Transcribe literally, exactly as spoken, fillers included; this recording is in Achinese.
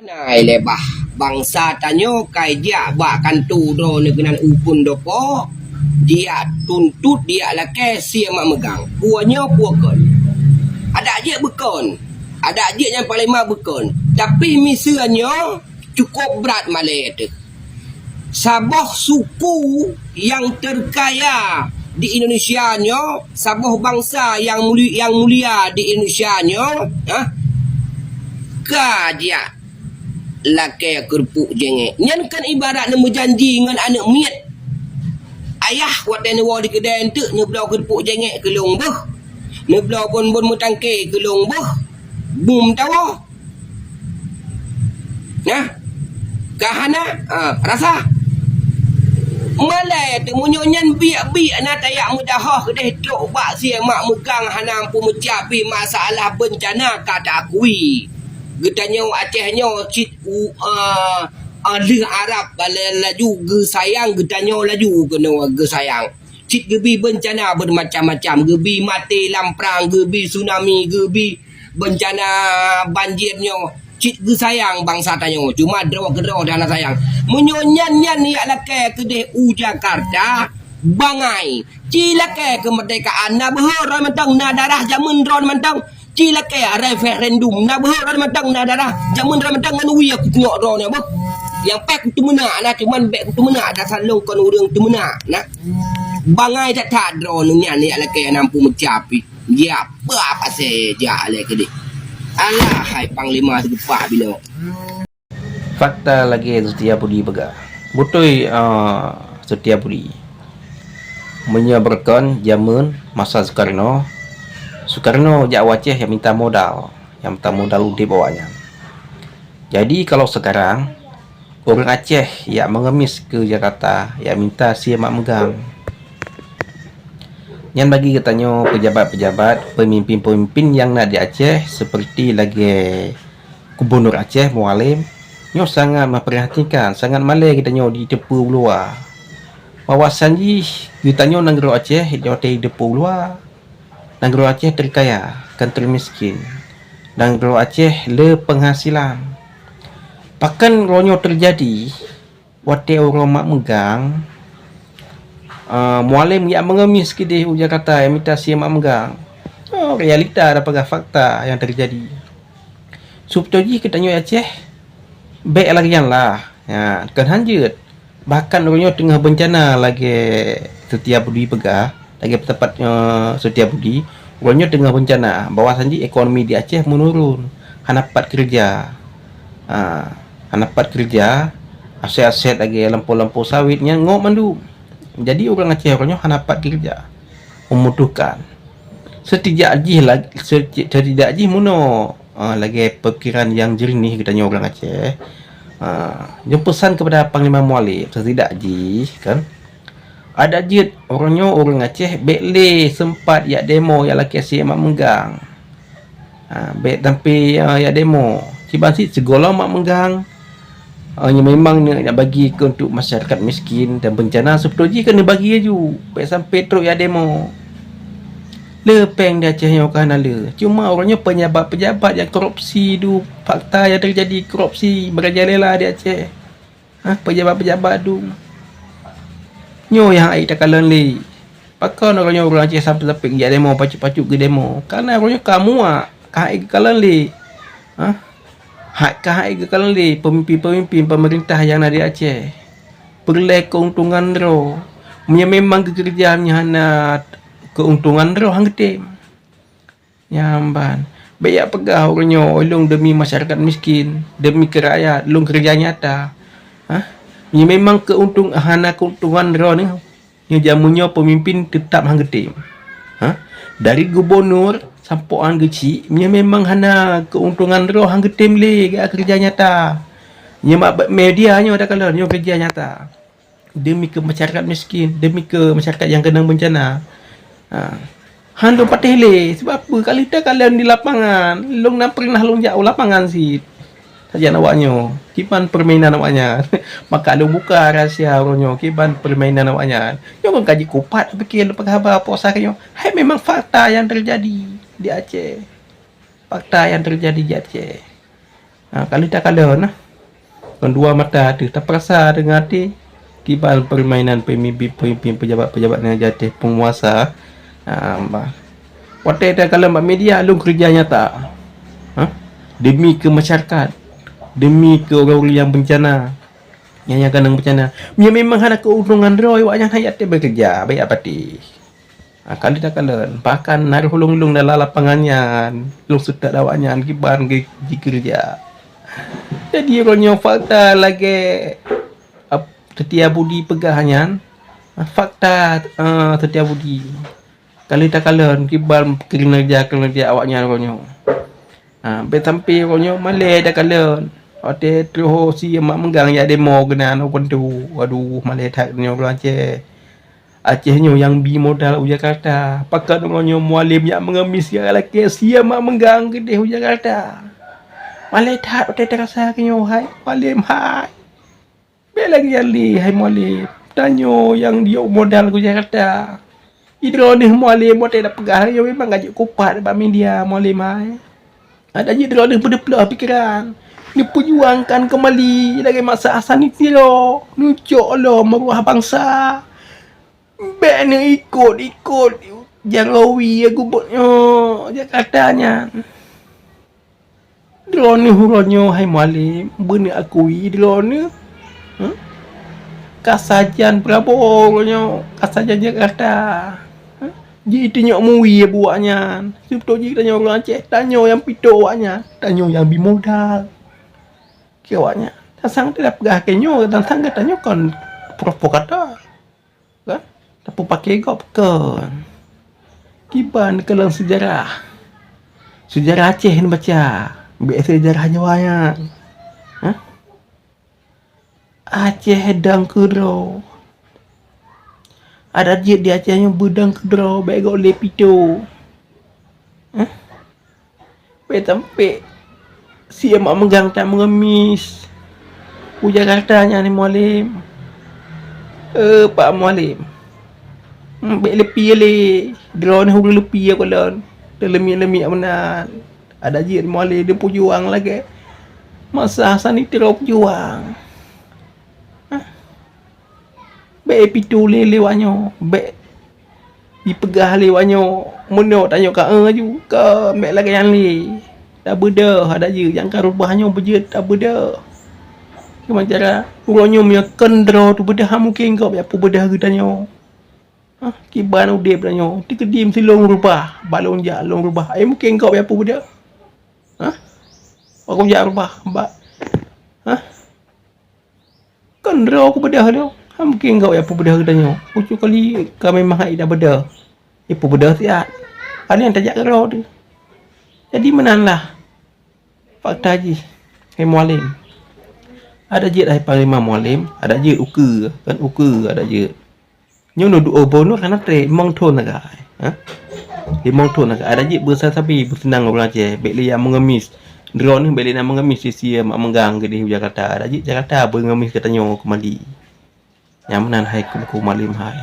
Nai lé bah, bansa tanyoe kai jak bak kantô droeneuh keunan u phôn dopok, dijak tuntot, dijak lakée sie mak meugang. Peue nyoe peue kon? Adak jeuet beukon. Adak jeuet nyang panglima beukon. Tapi miseue nyoe cukôp brat malée teuh. Saboh suku nyang teukaya di Indonesia nyoe, saboh bansa nyang muli-, nyang mulia di Indonesia nyoe, ha, ka jak lakée keureupuk jengek. Nyan kan ibarat neumeujanji ngon aneuëk miet. Ayah watée neuwoe di keudée eunteuk neubloe keureupuk jengek keu lôn beuh, neubloe bon-bon meutangke keu lôn beuh, bum tawoe. Nah, ka hana, ah, rasa. Malée teuh meunyoe nyan biek-biek na tajak meudahoh keudeh trok bak sie mak meugang hana meupeumeucah pih masalah beuncana ka taakui. Geutanyoe Aceh nyoe cit u, ah, ah, lheueh Arab laju geusayang, geutanyoe laju keunoe geusayang. Cit geubi beuncana beumacam-macam, geubi maté lam prang, geubi tsunami, geubi beuncana banjir nyoe. Cit geusayang bansa tanyoe, cuma droe keudroe hana sayang. Meunyoe nyan-nyan jak lakée keudeh u Jakarta, bangai. Ci lakée keumeurdekaan, na beuhe droe mantong, na darah jameun droe mantong. Ci lakée referendum, na beuhe droe mantong, na darah jameun droe mantong ngon wie kutunyok droe nyoe beuh. Nyang paih kuteumeunak na, cuman bék kuteumeunak dasar lôn kon ureuëng teumeunak na. Bangai that-that droe nyan jak lakée hana meupeumeucah pih. Jiapa pasé jak lé keudeh. Alah hai panglima teugupak biloe. Fakta lagée Setia Budi peugah. Beutôi, ah, Setia Budi. Meunyoe beureukan jameun masa Sukarno, Sukarno jak u Aceh jak minta modal, jak minta modal udeb awaknyan. Jadi kalau sekarang, ureuëng Aceh jak mengemis ke Jakarta, jak minta sie mak meugang. Nyan bagi geutanyoe pejabat-pejabat, pemimpin-pemimpin nyang na di Aceh seperti lagée Gubunur Aceh Mualem, nyoe sangat memprihatinkan, sangat malée geutanyoe di teupeu u luwa. Bahwa sanjih geutanyoe nanggroe Aceh nyoe watée di teupeu u luwa. Nanggroe Aceh teukaya, kon teumiskin. Nanggroe Aceh le penghasilan. Pakon uroe nyoe teujadi? Watée uroe mak meugang, ah, Mualem jak mengemis keudeh u Jakarta, jak mita sie mak meugang. Oh, realita dan peugah fakta nyang teujadi. Subtoe jih geutanyoe Aceh, bék lagée nyan lah. Ya, kon hanjeuet. Bahkan uroe nyoe teungoh beuncana lagée Setia Budi peugah, lagée peutapat, eh, Setia Budi, uroe nyoe teungoh beuncana bahwa sanjih ekonomi di Aceh menurun, hana pat keureuja. Ah, hana pat keureuja, aset-aset lagée lampôh-lampôh sawét nyan ngok mandum. Jadi ureuëng Aceh uroe nyoe hana pat keureuja, membutuhkan. Setidak jih lag-, seti-, setidak jih meunoe, ah, lagée pikiran nyang jernih geutanyoe ureuëng Aceh. Ah, nyoe peusan kepada Panglima Mualem, setidak jih kan. Adak jeuet uroe nyoe ureuëng Aceh bék lé seumpat jak demo jak lakée sie mak meugang. Ha, bék sampai, ah, jak demo. Kiban cit sigohlom mak meugang, ah, nyang memang neuk bagi keu untuk masyarakat miskin dan beuncana, subtoe jih keuneuk bagi laju. Bék sampai trok jak demo. Le péng di Aceh nyoe ka hana le. Cuma uroe nyoe pejabat-pejabat nyang korupsi, dum fakta nyang teujadi korupsi merajalela di Aceh. Ha, pejabat-pejabat dum. Nyoe nyang hana takalon lé. Pakon uroe nyoe ureuëng Aceh sampai-sampai jak demo, pacok-pacok geudemo? Karena uroe nyoe ka muak, ka hana geukalon lé. Ha? Hai, ka hana geukalon lé pemimpin-pemimpin pemerintah nyang na di Aceh. Peureulée keuntungan droe. Meunyoe memang geukeureuja meunyoe hana keuntungan droe, han geutem. Nyan ban. Bék jak peugah uroe nyoe, "Ulôn demi masyarakat miskin, demi keu rakyat, lôn keureuja nyata." Hah? Nyoe memang keuntung-, hana keuntungan droeneuh. Nyoe jameun nyoe peumimpin teutap han geutem. Hah? Dari gubunur sampoe án geuchik, nyoe memang hana keuntungan droe han geutem lé geukeureuja nyata. Nyoe mak media nyoe takalon, nyoe keureuja nyata. Demi keu masyarakat miskin, demi keu masyarakat nyang keunong beuncana. Ha. Han lôn patéh lé, sabab peue? Ka lheueh takalon di lapangan, lôn na pernah lôn jak u lapangan cit. Sajan awak nyoe, kiban permainan awak nyan. Maka lôn buka rahsia uroe nyoe, kiban permainan awak nyan. Nyoe kon ka jikupat pike lôn peugah haba puasa keu nyoe. Hai memang fakta nyang teujadi di Aceh. Fakta nyang teujadi di Aceh. Ha, kali takalon nah. Kon dua mata teuh tapeurasa deungon até kiban peurmainan pemimpin-pemimpin, pejabat-pejabat nyang jateuh penguasa. Ha, bah. Watée takalon bak media lôn keureuja nyata. Ha? Demi keu masyarakat, demi keu ureuëng-ureuëng nyang bencana, nyang, nyang keunong bencana. Meunyoe memang hana keuuntôngan droe, awaknyan hana até beureuja, bék apatéh. Ha, kali takalon, bahkan na roh lôn-lôn dalam lapangan nyan, lôn seutôt awaknyan kiban ge-, jikeureuja. Jadi, uroe nyoe fakta lagée, ap-, Setia Budi peugah nyan, fakta, eh, Setia Budi. Kali takalon kiban keuneurja-keuneurja awaknyan uroe nyoe. Ha, bék sampai uroe nyoe malée takalon. Watée troh sie mak meugang jak demo keunan ukeue tu. Waduh, malée that nyoe ureuëng Aceh. Aceh nyoe nyang bi modal u Jakarta. Pakon uroe nyoe Mualem jak meungemis jak lakée sie mak meugang keudeh u Jakarta. Malée that watée tarasa keu nyoe hai Mualem hai. Bék lagée nyan lé hai Mualem. Tanyoe nyang jiyok modal u Jakarta. Di droeneuh Mualem watée tapeugah nyoe memang ka jeuet kupat bak media Mualem hai. Adak jeuet droeneuh beudeuplôh pikeran, neupeujuangkan keumali lagée masa Hasan di Tiro, neucok lom meuruah bansa. Bék neuikot-ikot jaroe wie geubuet nyoe Jakarta nyan. Droeneuh uroe nyoe hai Mualem, beuneuakui droeneuh, huh? Ka sajan Prabowo uroe nyoe, ka sajan Jakarta. Huh? Jitunyok muwie buak nyan. Seubeutôi jih tanyoe ureuëng Aceh, tanyoe nyang pito awaknyan, tanyoe nyang bi modal keu awaknyan. Sang-sang teupeugah keu nyoe, sang-sang geutanyoe kon provokator. Kan? Tapeupaké gob kon. Kiban keu lam seujarah. Seujarah Aceh neubaca. Bék seujarah Jawa nyan. Hah? Aceh dong keudroe. Adak jeuet di Aceh nyoe beudong keudroe, bék gob lé pito. Hah? Bék sampai sie mak meugang that meungemis u Jakarta nyan, Mualem. Eh, Pak Mualem. Hmm, bék leupie lé. Droeneuh ureuëng leupie gohlom. Teuleumiek-leumiek meunan. Adak jeuet Mualem neupeujuang lagée masa Hasan di Tiro peujuang. Hah? Bék ipitô lé lé awaknyoe, bék ipeugah lé awaknyoe, meunoe tanyoe ka, eh, laju, kon bék lagée nyan lé. Tabeudôh adak jeuet, nyang ka reubah nyoe beujeuet tabeudôh. Kiban cara, uroe nyoe meunyoe kon droe teubeudôh, hana mungken gob jak peubeudôh geutanyoe. Hah, kiban udeb tanyoe, teukeudi meusilông reubah, bak lôn jak lôn reubah, ai mungken gob jak peubeudôh? Hah? Bak lôn jak reubah, bak, hah? Kon droe kubeudôh nyoe, hana mungken gob jak peubeudôh geutanyoe. Ucu kali ka memang hai tabeudôh. Ipeubeudôh siat. Ada nyang tajak keudroe teuh. Jadi meunan lah fakta jih, hai Mualem. Adak jeuet hai Panglima Mualem, adak jeuet ukeue, kan ukeue adak jeuet. Nyoe neuduek gubunur hana treb, limong thon lagée, ha? Limong thon lagée, adak jeuet beusabe-sabe beuseunang ureuëng Aceh, bék lé nyang meungemis. Droeneuh bék lé nyang meungemis sie-sie mak meugang keudeh u Jakarta. Adak jeuet Jakarta beungemis geutanyoe keumali. Nyang meunan hai Teungku Mualem hai.